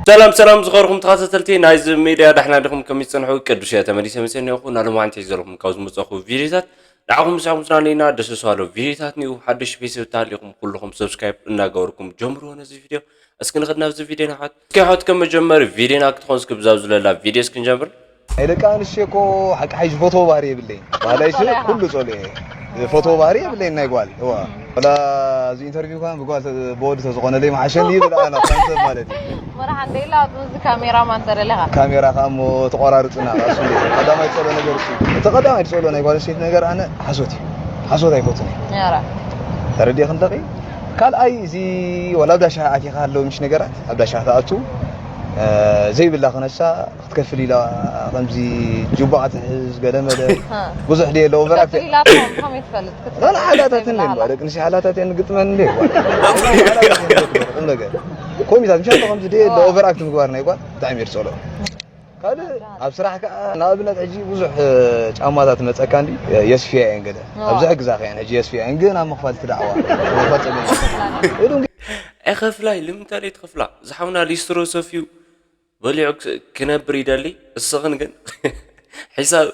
ሰላም ሰላም ዝኸርኹም ተኸታተልቲ ናይዚ ሚድያ፣ ዳሕና ዲኹም? ከመይ ትጸንሑ? ቅዱስ እየ ተመሊሰ መጸ እኒኦኹ። ናሎም ሓንቲ ዘለኹም ካብ ዝመጸኹ ቪድዮታት ንዓኹም ምሳኹም ዝናነይና ደሰ ስባሎ ቪድዮታት ኒኡ ሓድሽ ቤተሰብ ተሃሊኹም ኩልኹም ሰብስክራይብ እናገበርኩም ጀምርዎ ነዚ ቪድዮ። እስኪ ንኸድ ናብዚ ቪድዮ ንሓት እስኪ ሓት ከም መጀመሪ ቪድዮና ክትኾን እስኪ ብዛብ ዝለላ ቪድዮ እስኪ ንጀምር። ናይ ደቂ ኣንስትዮ እኮ ሓቂ ሓይሽ ፎቶ ባህሪ የብለይን። ባህላይ ስለ ኩሉ ጸልኦ እየ። ፎቶ ባህሪ የብለይን ናይ ጓል። እዋ። ወላ እዚ ኢንተርቪው ካን ብጓል ተ-፣ ብወዲ ተዝኾነለይ መሓሸኒ ይብል ኣነ፣ ከም ሰብ ማለት እዩ። መርሓ እንደ ኢላ ኣብዚ ካሜራማን ተደለኻ። ካሜራ ከኣ እሞ ተቆራርጽና፣ እሱ እንደ ቀዳማይ ዝጸልኦ ነገር እሱ። እቲ ቀዳማይ ዝጸልኦ ናይ ጓል ኣንስተይቲ ነገር ኣነ ሓሶት እዩ። ሓሶት ኣይፈቱን እየ። ኧረ። ተረዲእኽን ደቒ? ካልኣይ እዚ ወላ ኣብ ዳሻ ኣቲኻ ኣለዉ ምሽ ነገራት፣ ኣብ ዳሻ ትኣቱ፣ እ፣ ዘይብላ ክነሳ ክትከፍል ኢላ ከምዚ ጁባ ክትሕዝ ገለ መለ ሃ። ብዙሕ ድየ ኣለዎ በራክ። ክትከፍል ኢላ ትኾን ከመይ ትፈልጥ? ክትከፍል ገለ ሓላታት ኢላ እንዴ ሃላ። ደቂ ኣንስትዮ ሓላታት እየን ግጥመን እንዴ? ቁም ነገር። ኮሚታት ምሻ ከምዚ ድየ ኣለዎ ኦ። ኦቨር ኣክት ምግባር ናይ ጓል ብጣዕሚ እየ ዝጸልኦ። ካልእ ኣብ ስራሕ ከኣ ንኣብነት ሕጂ ብዙሕ ጫማታት መጸካ እንዲ የስፍያ እየን ገለ። ኦ። ኣብዚ ሕግዛኻ እየን ሕጂ የስፍያ እየን ግን ኣብ ምኽፋል ትዳዕዋ። ምኽፋል ጸገም። ኢሉ ኣይኸፍላይ ልምንታይ ትኸፍላ? ዝሓውና ሊስትሮ ሰፍዩ በሊዑ ክ-፣ ክነብር ይደሊ፣ እስኽን ግን ሒሳብ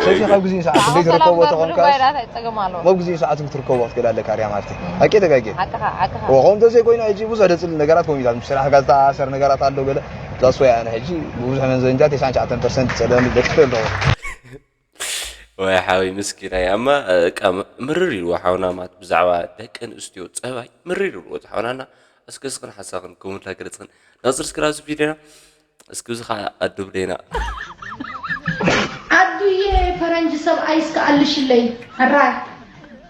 ሰብሲ ካብ ግዜ ሰዓት እንዴት ሰላም ትርከቦ ጋር ተኾንካ? ብሉይ ባይራት ኣይጸገም ኣለዎ። ካብ ግዜ ሰዓት ክትርከቦ ክትክእል ኣለካ ሪያ ማርቲ። ኣቄ ተጋጌ። ዓቅኻ፣ ዓቅኻ። ወኸም ተዘይ ኮይኑ ሕጂ ብዙሕ ደጽል ነገራት ኮሚታት ምስ ስራሕ ጋር ዝተኣሳሰር ነገራት ኣሎ ገለ። ዛስ ወይ ኣነ ሕጂ ብዙሕ መንዘንጃ ተስዓን ትሽዓተን ፐርሰንት ይጸለኒ ደቂ ኣለዎ። ወይ ሓወይ ምስኪናይ፣ ኣማ፣ እ፣ እቃ ም-፣ ምርር ኢልዎ ሓውና ማት ብዛዕባ ደቂ ኣንስትዮ ጸባይ ምርር ኢልዎ እቲ ሓውናና። እስኪ እስኽን ሓሳኽን ኮመንት ላይ ገለጽኽን። ነጽር እስኪ ናብዚ ቪድዮና። እስኪ እዚ ኸዓ ኣዱብለይና። ኣዱየ ፈረንጂ ሰብኣይ እስከ ኣልሽለይ። ሕራይ፣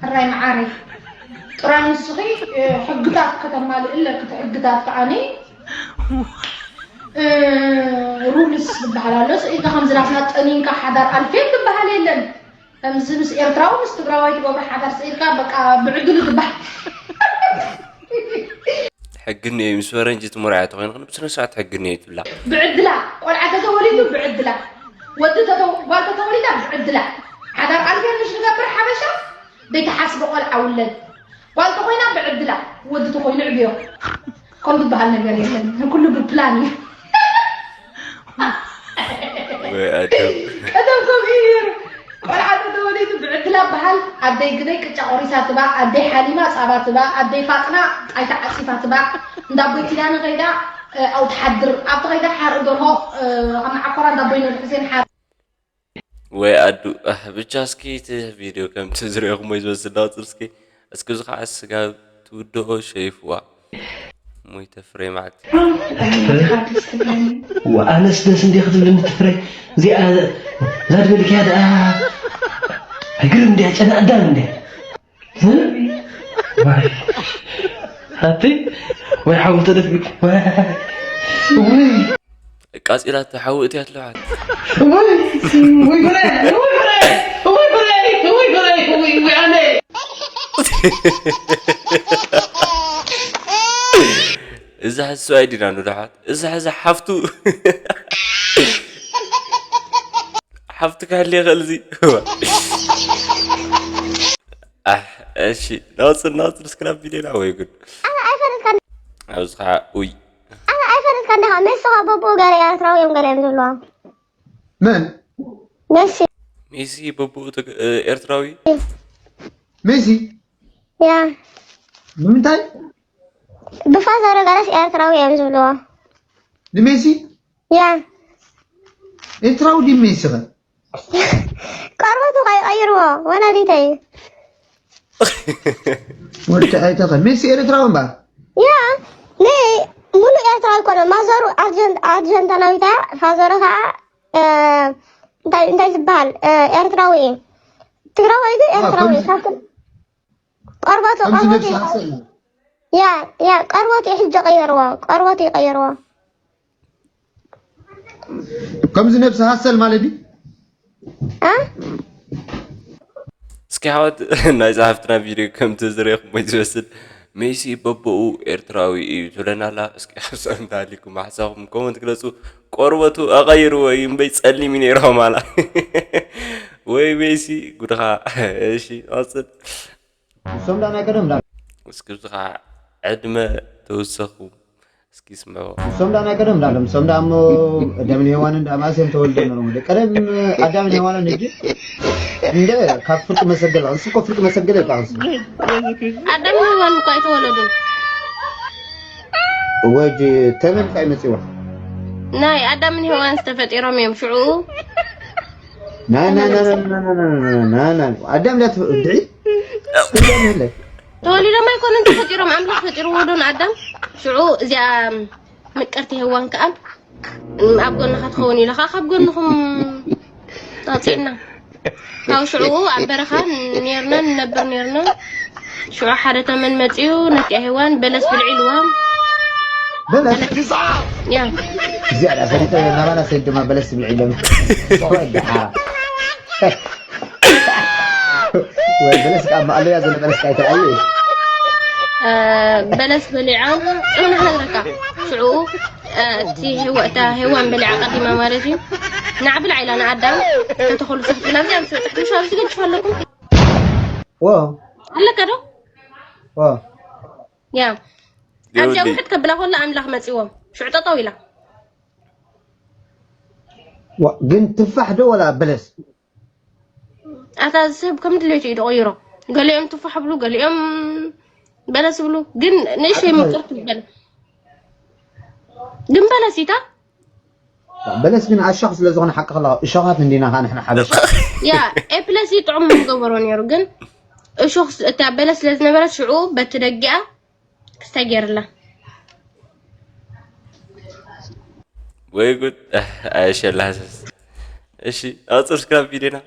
ሕራይ መዓረይ። ጥራይ ንስኺ፣ እ፣ ሕግታት ከተማልእ ኣለኪ፣ እቲ ሕግታት ከዓኒ እ፣ ሩልስ ዝበሃል ኣሎ። ስኢልካ ከምዚ ናትና ጠኒንካ ሓዳር ኣልፌን ዝበሃል የለን። ከምዚ ምስ ኤርትራዊ ምስ ትግራዋይ ትገብሮ ሓዳር ስኢልካ በቃ ብዕድሉ ዝበሃል። ሕግኒ እዩ ምስ ፈረንጂ ትመርዓያ ተኾይንኽን ብስነ ስርዓት ሕግኒ እዩ ትብላ። ብዕድላ፣ ቆልዓ ተተወሊዱ ብዕድላ፣ ወዲ ተተው-፣ ጓል ተተወሊዳ ብዕድላ። ሓዳር ኣልፌን ምሽ ንገብር ሓበሻ፣ ዘይተሓስበ ቆልዓ ውለድ። ጓል ተኾይና ብዕድላ፣ ወዲ ተኾይኑ ዕብዮ። ከም ዝበሃል ነገር የለን። ኩሉ ብፕላን እዩ። ወይ ኣደም። ቀደም ከምኡ እዩ ነይሩ። ቆልዓ ተተወሊዱ ብዕድላ በሃል፣ ኣደይ ግደይ ቅጫ ቆሪሳ ትባእ፣ ኣደይ ሓሊማ ጻባ ትባእ፣ ኣደይ ፋጥና ጣይታ ዓጺፋ ትባእ፣ እንዳ ኣቦይ ኪዳነ ከይዳ፣ እ፣ ኣብኡ ትሓድር፣ ኣብቲ ከይዳ ሓርኢ ደርሆ፣ እ፣ ኣብ መዓኮራ እንዳ ኣቦይ ኑር ሕሴን ሓር-፣ ወይ ኣዱ፣ ኣህ፣ ብቻ እስኪ እቲ ቪድዮ ከምቲ ዝሪኦኹሞ እዩ ዝመስል። ናውፅር እስኪ፣ እስኪ እዚ ከዓ ስጋብ ትውድኦ ሸይፍዋ። ሞይተ ፍሬ መዓት። ወኣነስ ደስ እንዴ ክትብልኒ ትፍረይ። እዚኣ ዛድበልክያ ደኣ ኣይግርም እንድያ፣ ጨና ኣዳም እንድያ። ዋይ። ኣቲ ወይ ሓው ተደፊ። ወይ። ቃጺላቶ ሓዊ እትያ ትለውሓት። ወይ፣ ወይ ጉዳይ፣ ወይ ጉዳይ፣ ወይ ጉዳይ፣ ወይ ጉዳይ፣ ወይ፣ ወይ ኣነ። እዛ ሕዚ ሰብኣይ ዲና ንድሓት፣ እዛ ሕዚ ሓፍቱ፣ ሓፍቱ ክሕል ይኽእል እዚ። ኣሕ፣ እሺ፣ ናውፅን፣ ናውፅን እስክና ቪድዮና ወይ ጉድ። ኣነ ኣይፈልጥካን። ኣብዚ ከዓ፣ ኡይ። ኣነ ኣይፈልጥካን ዲኻ? ሜስኻ በቦ ገለ ኤርትራዊ እዮም ገለ እዮም ዝብልዋ። መን? ሜሲ። ሜሲ በቦ ትግ-፣ እ፣ ኤርትራዊ? ሜሲ? ያ። ንምንታይ? ብፋዘሩ ገለስ ኤርትራዊ እዮም ዝብልዎ። ንሜሲ? ያ። ኤርትራዊ ድዩ ሜሲ ኸ? ቆርበቱ ከይቀይርዎ፣ ወላዲተይ። ወዲ ኣይተኸ-፣ ሜሲ ኤርትራዊ እምበኣር። ያ፣ ነ-፣ ሙሉእ ኤርትራዊ ኣይኮነን። ማዘሩ ኣርጀን-፣ ኣርጀንቲናዊት እያ፣ ፋዘሩ ኸዓ፣ እ፣ እንታይ፣ እንታይ ዝበሃል፣ እ፣ ኤርትራዊ እዩ። ትግራዋይ ግን አ፣ ኤርትራዊ እዩ። ከምዚ፣ ካብቲ ቆርበቱ፣ ከምዚ ቆርበቱ ነብሲ እዩ። ሓሰል እዩ። ያ፣ ያ፣ ቆርበቱ እዩ ሕጂ ቀይርዎ፣ ቆርበቱ እዩ ቀይርዎ። ከምዚ ነብሲ ሃሰል ማለት ድዩ? እ? እስኪ ሓወት ናይ ጸሓፍትና ቪድዮ ከምቲ ዝረኹሞ ዝመስል ሜሲ በቦኡ ኤርትራዊ እዩ ትብለና ኣላ። እስኪ ሓሳብ እንተሃሊኩም ሓሳብኩም ኮመንት ግለጹ። ቆርበቱ ኣቐይርዎ እዩ እምበይ ጸሊም እዩ ነይርኩም ኣላ። ወይ ሜሲ ጉድኻ። እሺ፣ ቀጽል። እሶም ዳ ናይ ቀደም ዳ። እስኪ ብዝኻ ዕድመ ተወሰኹ። እስኪ ስምዑ። እሶም ዳ ናይ ቀደም ዳሎም እሶም ዳ እሞ ኣዳምን ሔዋንን ዳ ማእስ እዮም ተወልደ ነሮም ወደ ቀደም ኣዳምን ሔዋንን እንጂ እንደ ካብ ፍርቂ መሰገል እሱ እኮ ፍርቂ መሰገል ይባል እሱ ኣዳም ሔዋን እኮ ኣይተወለዱን። ወጅ ተመን ቃይ መጽዋ ናይ ኣዳምን ሔዋን ዝተፈጢሮም እዮም ሽዑ ና ና ና ና ና ና ና ና ና ኣዳም ዳ ትድዒ ተወሊዶም ኣይኮኑን ተፈጢሮም ኣምላኽ ፈጢርዎ ዶ ንኣዳም ሽዑ እዚኣ ምቅርቲ ሔዋን ከኣ ኣብ ጎንኻ ትኸውን ኢለ ከዓ ካብ ጎንኹም ኣውፅእና ካብ ሽዑ ኣብ በረኻ ኔርና ንነብር ኔርና ሽዑ ሓደ ተመን መፅኡ ነቲኣ ሔዋን በለስ ብልዒ ኢልዋ በለስ ያ እዚኣ ዳ ፈሪጠ ናባና ሰይድ ድማ በለስ ትብል ኢሎም ወይ ደሓ ወይ በለስ ካብ ማእለያ ዘሎ በለስ ካይተኣዩ በለስ በሊዖም ፅምና ክነግረካ ሽዑ እቲ ህወ እታ ሄዋን በሊዓ ቀዲማ ማለት እዩ። ንዓ ብልዓ ኢላ ንኣዳም ከተኸሉ ስሕት ብላ እዚኣ ምስ በፅሕኩም ሻብ ዝገድፍ ኣለኩም ዎ ኣለካ ዶ ዎ ያ ኣብዚኣ ውሕድ ከብላ ከሎ ኣምላኽ መፂዎም ሽዑ ጠጠው ኢላ ዋ ግን ትፋሕ ዶ ወላ በለስ ኣታ ሰብ ከም ድሌቱ እዩ ዝቕይሮ። ገሊኦም ትፋሕ ብሉ፣ ገሊኦም በለስ ብሉ። ግን ንእሽተይ ምቅር ትበል ግን በለስ ኢታ በለስ ግን ኣሻኽ ስለ ዝኾነ ሓቂ ከላ እሾኻት እንዲና ኻ ንሕና ሓበሻ ያ ኤፕለስ እዩ ጥዑም ምገበሮ ነይሩ ግን እሾኽ እታ በለስ ስለ ዝነበረት ሽዑ በቲ ደጊኣ ክስታይ ገይርላ ወይ ጉድ ኣየሸላሰስ እሺ ኣውፅር ስክራብ ቪዲዮና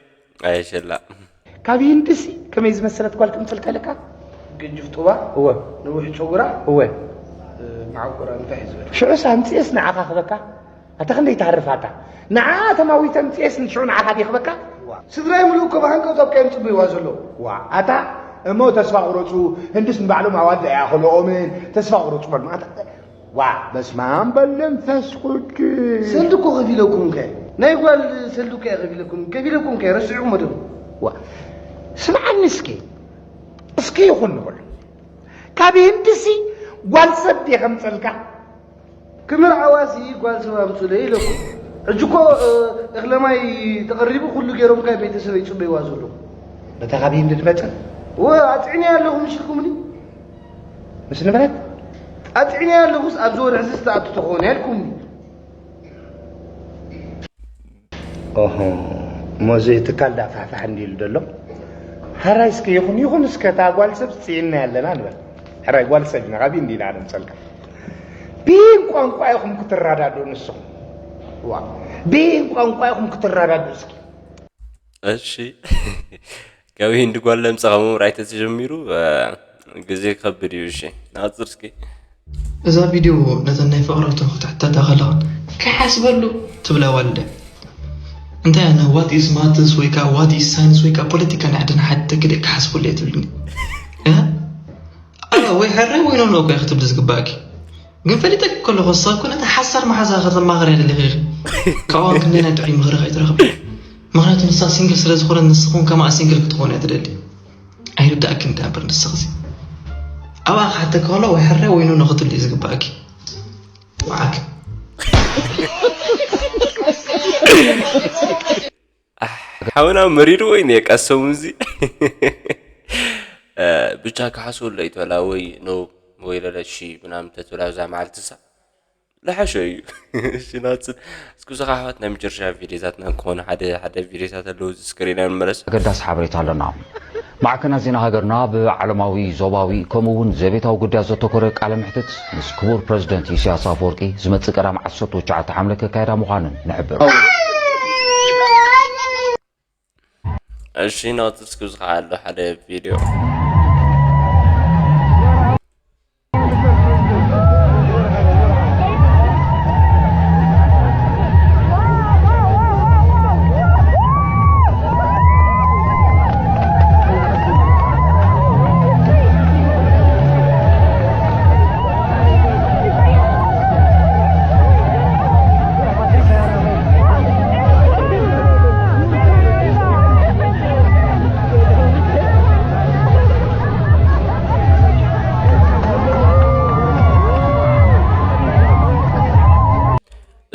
ኣየሸላ ካብ ህንድሲ ከመይ ዝመሰለት ጓል ከምፅልካ ኢለካ ግጅፍ ጡባ እወ ነዊሕ ጨጉራ እወ ማዓቆራ እንታይ እዩ ዝበል ሽዑስ ኣምፅኤስ ንዓኻ ክበካ ኣታ ክንደይ ትሃርፍ ኣታ ንዓ ተማዊተ ኣምፅኤስ ንሽዑ ንዓኻ ድየ ክበካ ስድራይ ምሉእ እኮ ብሃንቀውታ ኣብካ እዮም ፅበይዋ ዘለዉ ዋ ኣታ እሞ ተስፋ ቁረፁ ህንድስ ንባዕሎም ኣዋዳ ይኣኸልኦምን ተስፋ ቁረፁ በል ማታ ዋ በስማም በል መንፈስ ቅዱስ ሰልዲ እኮ ከፊለኩም ከ ናይ ጓል ሰልዲ እኮ ከፊለኩም ከፊለኩም ከ ረስዑ መደብ ዋ ስምዓኒ እስኪ እስኪ ይኹን ንበሉ ካብ ህንድሲ ጓል ሰብ ድየ ከምፀልካ ክምርዓዋሲ ጓል ሰብ ኣምፁለይ ኢለኩም ሕጂ እኮ እኽለማይ ተቐሪቡ ኩሉ ገይሮም ካብ ቤተሰብ ይፅበይዋ ዘለዉ በታ ካብ ህንዲ ትመፅእ ወ ኣፅዕኒ ኣለኹ ምሽልኩምኒ ምስ ንብረት ኣፅዕኒ ኣለኹስ ኣብዚ ወርሒ እዚ ዝተኣቱ ተኾነ ኢልኩምኒ ኦሆ እሞ እዚ ትካል ዳ ፋሕፋሕ እንዲሉ ደሎ ሕራይ እስከ ይኹን ይኹን እስከ እታ ጓል ሰብ ፅዒና ኣለና ንበል ሕራይ ጓል ሰብ ኢና ካብ እንዲና ነምፀልካ ብይን ቋንቋ ኢኹም ክትረዳድኡ ንስኹም ዋ ብይን ቋንቋ ኢኹም ክትረዳድኡ እስኪ እሺ ካብ ሂንዲ ጓል ለምፀኻ ምምራይ ተተጀሚሩ ግዜ ክኸብድ እዩ እሺ ንኣፅር እስኪ እዛ ቪድዮ ነተን ናይ ፍቕረቱ ክትሕተታ ከለኻ ከይሓስበሉ ትብላ ዋልደ እንታይ ኣነ what is maths ወይ ከዓ what is science ወይ ከዓ ፖለቲካ ናይ ዓድና ሓተኪ ደይ ክሓስበሉ እየ ትብልኒ እ? ኣረ ወይ ሕራይ ወይ ኖኖ እኮ ክትብሊ ዝግባእኪ ግን ፈሊጠኪ ከለኹ እሳ እኮ ነቲ ሓሳር መሓዛ ከተማኽርያ ደሊኺ ኢኺ ካብኣን ክንደይ ናይ ጥዑይ ምኽሪ ከይትረኽቢ ምኽንያቱ ንሳ ሲንግል ስለ ዝኾነት ንስኹም ከማኣ ሲንግል ክትኾኑ እያ ትደሊ ኣይርዳእክን ድኣ እምበር ንስኽሲ ኣብኣ ክሓተኪ ከሎ ወይ ሕራይ ወይ ኖኖ ክትብሊ እዩ ዝግባእኪ ወዓክ ሓውና መሪርዎ እዩ ነየቀሰሙ እዚ ብቻ ክሓስበሉ ኣይትበላ ወይ ኖ ወይ ለለሺ ምናምን ተትብላ ብዛ መዓልትሳ ለሓሾ እዩ ሽናፅን እስኪ ብዛኻ ኣሕዋት ናይ መጨረሻ ቪዲዮታትና ክኾኑ ሓደ ሓደ ቪዲዮታት ኣለዉ እዚ ስክሪን ንምመለስ ኣገዳሲ ሓበሬታ ኣለና ማዕከናት ዜና ሃገርና ብዓለማዊ፣ ዞባዊ ከምኡ እውን ዘቤታዊ ጉዳያት ዘተኮረ ቃለ ምሕትት ምስ ክቡር ፕረዚደንት ኢሳያስ ኣፈወርቂ ዝመጽእ ቀዳም ዓሰርተ ትሽዓተ ሓምለ ከካየዳ ምዃነን ንሕብር። እሺ ናውቲ እስኪ ዝኸዓ ኣሎ ሓደ ቪድዮ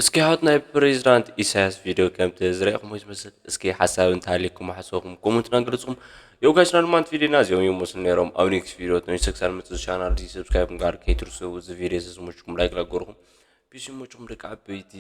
እስኪ ሃት ናይ ፕሬዚዳንት ኢሳያስ ቪድዮ ከምቲ ዝረእኹም ወይ ዝመስል እስኪ ሓሳብ እንተሃልየኩም ሓሳብኩም ኮመንትና ግለጽኩም። የውጋሽና ድማ ቪዲዮና እዚኦም ይመስሉ ነይሮም። ኣብ ኔክስት ቪዲዮ ተመልሰ ክሳብ መጽእ ቻናል እዚ ሰብስክራይብ ምግባር ከይትርሱ። እዚ ቪዲዮ እዚ ዝመችኩም ላይክ ላገርኩም ፒሲ ይመችኩም ደቂ ዓበይቲ።